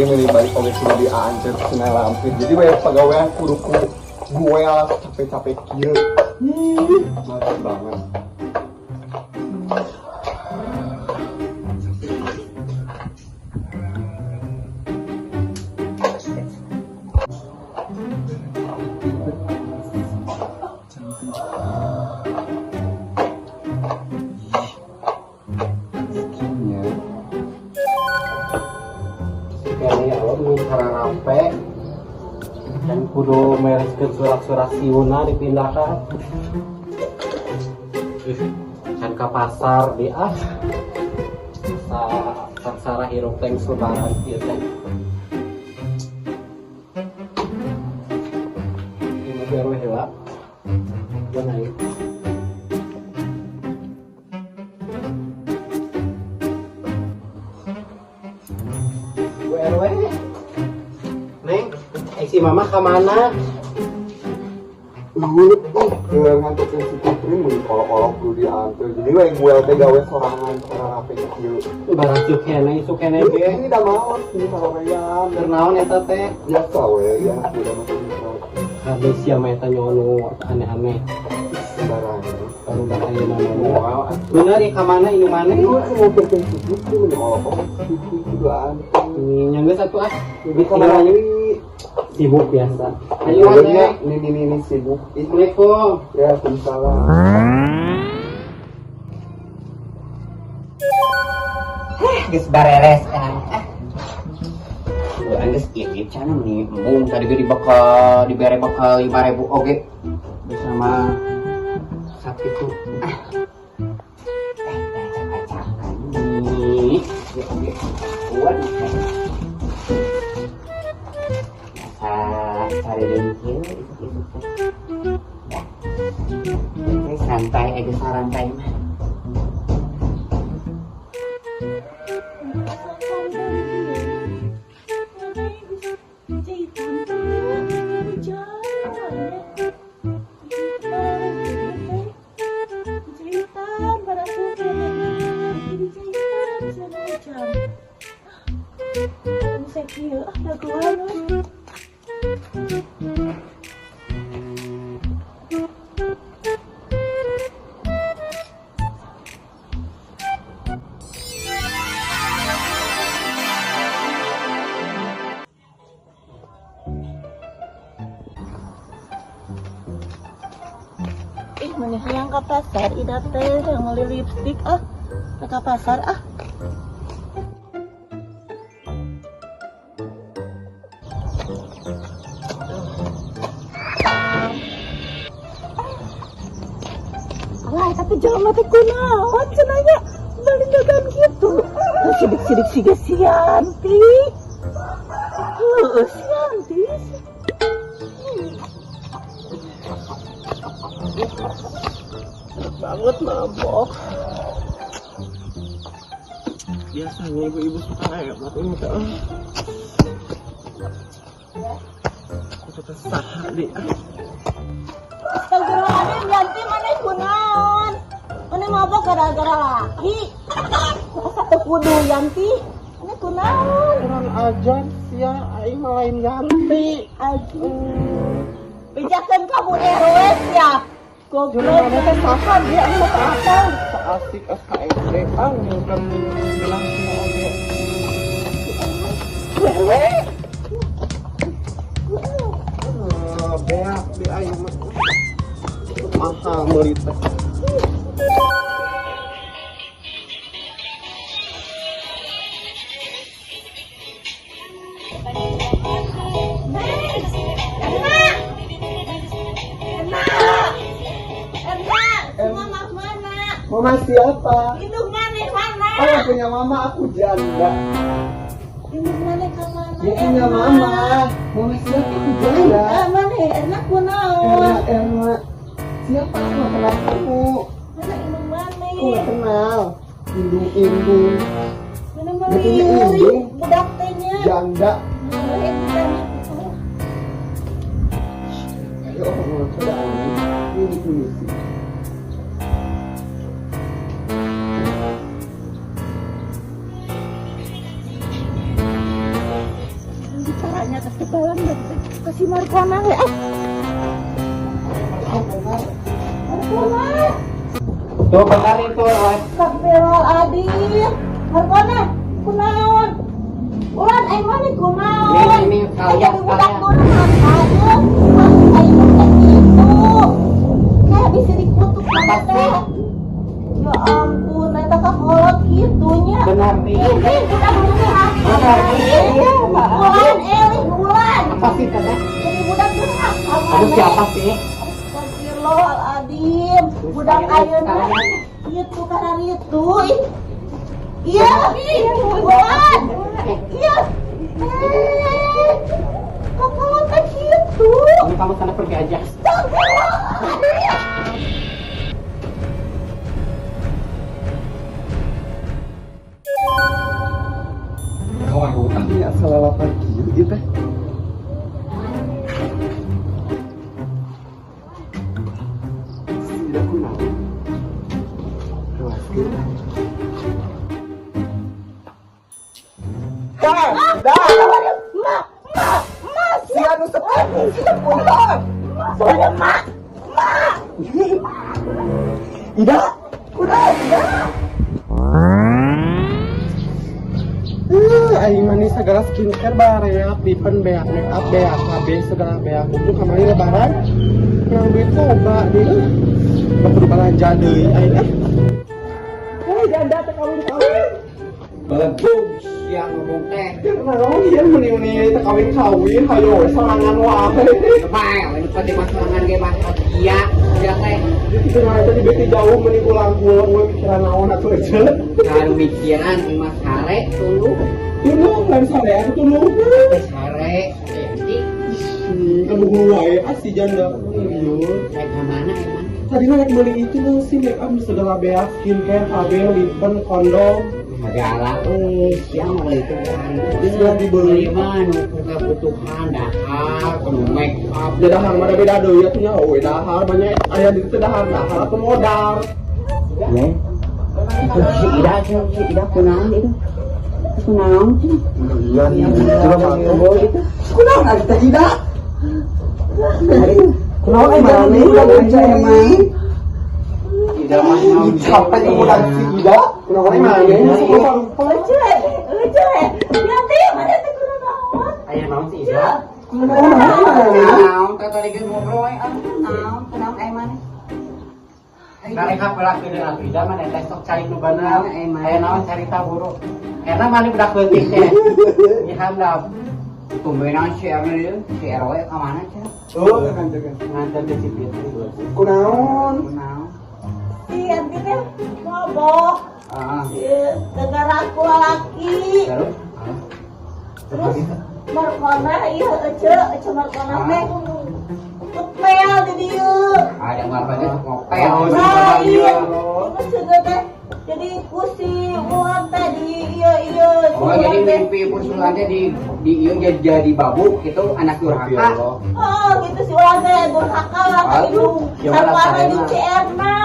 meni balik oge kudu dianteur cenah lampir. Jadi we pagawean kudu ku gue capek-capek kieu. Ih, males banget. Skinya. Kayaknya Allah mun rape dan kudu mereskeun surat-surat siuna dipindahkan. Ih, kan ke pasar di ah. Sa sangsara hirup teh geus lebaran ieu teh. Ini mah RW heula. Gua naik. Bu RW. Neng, si mama ke mana? Lu nganterin si Putri mun kolok-kolok kudu dianteur. Jadi we gue teh gawe sorangan rape kieu. Barang isuk keneh, isuk keneh ge. Ini udah malam sih sorean. Keur naon eta teh? Biasa we, ya anak muda mah bisa. Kabeh sia mah eta nyono aneh-aneh. Sembarangan. Barudak ayeuna mah. Moal atuh. Bener ieu ka mana indung maneh? Lu nganterkeun si Putri mun kolok-kolok si Putri kudu anteur. Nya geus atuh ah. Ibu kamana deui? Sibuk biasa. Ayo Ayo, teh. ini sibuk. Ih, Assalamualaikum. ya, waalaikumsalam. Geus bareres kan. Ah. Urang geus ieu cana meni embung tadi ge dibekal dibere bekal 5000 oge. Bersama sakitu. Ah. Acak-acakan nih. Ieu oge kuat. Masa cari dengkil itu teh. Oke, santai aja sarantai mah. Ih, meni hayang ka pasar ida teh yang meuli lipstik ah. Ka pasar ah. Alah, tapi jelema teh kunaon cenah nya beli dagang gitu. Sidik-sidik siga si Yanti. Heeh, si Yanti. Enak banget mabok. Biasanya ibu-ibu suka hebat ini teh. Aku teh saha di. Astagfirullahaladzim, Yanti maneh kunaon? Maneh mabok gara-gara laki. Asa teu kudu Yanti? Maneh kunaon? Kurang ajar sia, aing mah lain Yanti. Aduh. Bejakeun ka Bu RW sia. Goblok. Jelema mana teh saha dia aing mah teu apal. Saasik SKSD ah ngeukeun gelang sia oge. Bu RW. Beak di aing mah. Mahal meuli teh. Mama mana? Mama siapa? Indung mana mana? Oh, punya mama aku janda. Indung mana ke mana? Ya punya mama. Mama siapa aku janda? Mana? Enak kunaon? Erna, Erna. Siapa aku nggak kenal kamu? Mana indung mana? Aku nggak kenal. Indung, indung. Mana Nggak punya meliuri indung. budak teh nya. Janda. Mana bukan? Ayo, aku mau coba aneh. Ini polisi. Tanya ke sebalang teh ke si Markona we ah. Markona. Tuh bentar itu. Astagfirullahaladzim. Markona, kunaon? Ulan aing mana kunaon? Ini, kalian, Jadi budak kalian. durhaka euy. Aing teh kitu. Kayak bisa dikutuk sama teh. Ya ampun, eta kakolot kitu nya. Benar nih. Ini budak durhaka. Benar nih. Ulan elih ulan. Apa sih teteh? Jadi budak durhaka. Aduh, siapa sih? Astagfirullahaladzim. Budak ayeuna itu karena itu. Ih. Iya, Ulan. Iya. Eh, kok kalau teh gitu? Ini kamu sana pergi aja. Astagfirullahaladzim. Kawaru ah nya salalapan kieu ieu teh. Tidak kunaon. Rewaskeun. Dah, dah. Mak, mak, mak, Si anu sepi, si kunaon. Soalnya mak, mak. Ida, kunaon, Ida. Aing mah segala skincare bareak, lipen beak, make up beak, KB segala beak. Untung kamari lebaran yang duit loba deui. Kudu belanja deui aing ah. Eh, janda teh kawin-kawin. Bagus yang ngomong teh. Naon ieu meni-meni teh kawin-kawin hayo we sorangan wae. Bae, ini penting masalangan ge mah iya, ya teh. Jadi kumaha teh dibeti jauh meni ulang-ulang we mikiran naon atuh aja. Kalau mikiran mah sare tulu. Tulu lain sarean tulu. Teh sare, nanti Kamu wae ah si janda. Iya. rek ka mana emang? Tadi mah rek meuli itu loh si make up segala beak, skincare, KB, lipen, kondom. Segala siang mulai itu hari. Segala dibeli. Beli mah nu kebutuhan dahar, kudu make up. Ya dahar mah beda deui atuh nya we dahar banyak aya di ditu dahar dahar atau modal. Ya. Itu si Ida, si Ida kunaon itu? Kunaon sih? Iya, Iya, itu. Kunaon ari teh Ida? Kunaon ai maneh udah baca emang. Ida mah naon Capek kemudian si Ida. Kunaon ai maneh? Ece, ece. Yanti, mana teh kunaon? Aya naon sih Ida? Kunaon ai maneh? Naon teh tadi geus ngobrol we ah naon kunaon ai maneh? Mereka pelaku dengan Ida mana teh sok cari nu bener. Naon, emang. Aya naon carita buruk. Karena mana budak leutik teh. Di handap. Tumbenan si RW ieu, si RW ka mana cenah? Oh, kan kan. Nganter ke si Fitri. Kunaon? Kunaon? Si Yanti teh mabok. Ah, Gara-gara aku laki. terus? Terus Markona iya ece, ece Markona teh ngepel di dieu. Ada marpanya sok ngopel. Oh, Nah, iya. iya. Terus juga teh jadi ku si Ulan teh di iya iya si Oh, jadi Ulan teh. mimpi Ulan teh di ieu jadi babu gitu anak durhaka. Oh, gitu si Ulan teh durhaka lah ka Aduh, indung. ya malah Sarwana sarena. jeung si Erna.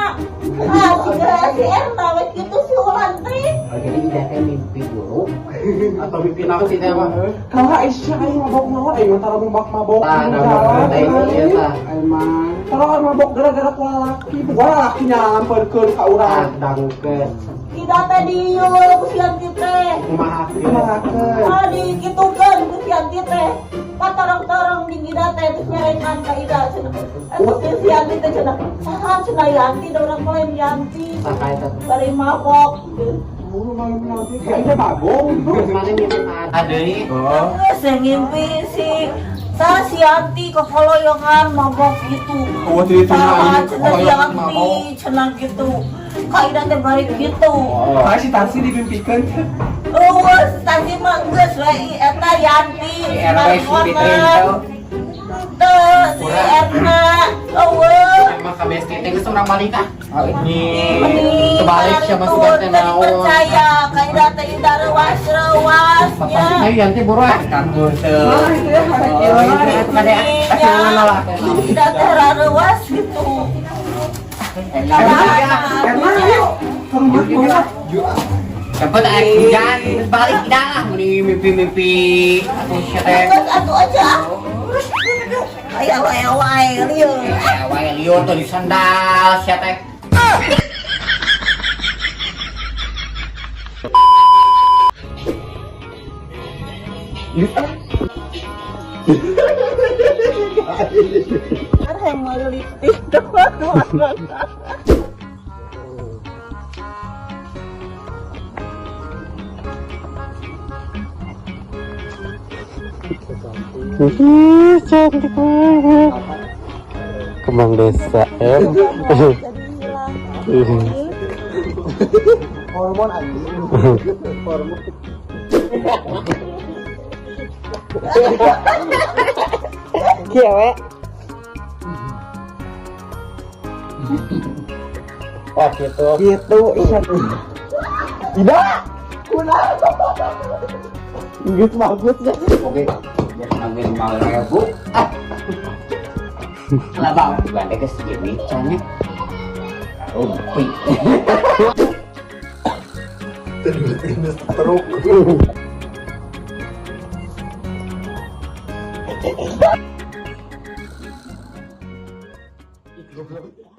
Ah, si si Erna we kitu si Ulan teh. Oh, jadi Ida teh mimpi buruk. Atau mimpi naon sih teh mah? Kalau Aisyah aing mabok naon aing mah tara mabok-mabok. Tah, nah, teh ieu tah. Emang. Tara mabok gara-gara ku lalaki. Bukan lalaki nyamperkeun ka Tah, urang. dangukeun. Ida teh di ieu ku si Yanti teh. Kumaha Kumahakeun? Ah, dikitukeun ku si Yanti teh. Patorong-torong di Ida teh terus nyarekan ka Ida cenah. Terus si Yanti teh cenah. Saha cenah Yanti da urang lain Yanti. Saha eta teh? Bari mabok. Buru malam nanti kayaknya bagong. Terus mana mimpi saha deui? Oh. Terus yang ngimpi si Saha si Yanti kekoloyongan mabok gitu. Oh, jadi Saha cenah cenah kekoloyongan Yanti mabok. cenah gitu. Ka Ida teh bari gitu. Ah, si Tarsi dipimpikan. Oh, tadi mah geus we eta Yanti, Si RW si Fitri itu. Teu, si Erna. Eueuh. Emang ka BSD teh geus urang balik ah. Oh, Nih, Meni kebalik siapa sugan teh naon. percaya ka Ida teh Ida reuas-reuas Pasti nya. ayo Yanti buru ah. Kamu teu. Nya, Ida teh rareuas gitu. Erna, yuk. Ke rumah. Yuk. Cepet air hujan, terus balik dah lah. Meni mimpi-mimpi atuh sia teh. Geus atuh aja. Aya wae wae lieur. Eh, wae lieur tuh di sandal sia teh. Ada yang mau lipstick tuh. Ih, cantik banget. Kembang desa, em. Jadi hilang. Hormon anjing. Hormon. Cewek. Oh, gitu. Gitu, iya. Tidak. Kunaon? Geus bagus ya. Oke, dia ngambil 5.000. Ah. Lah bang, gua geus gini caranya. Rumpi. Terus teruk. Goblok.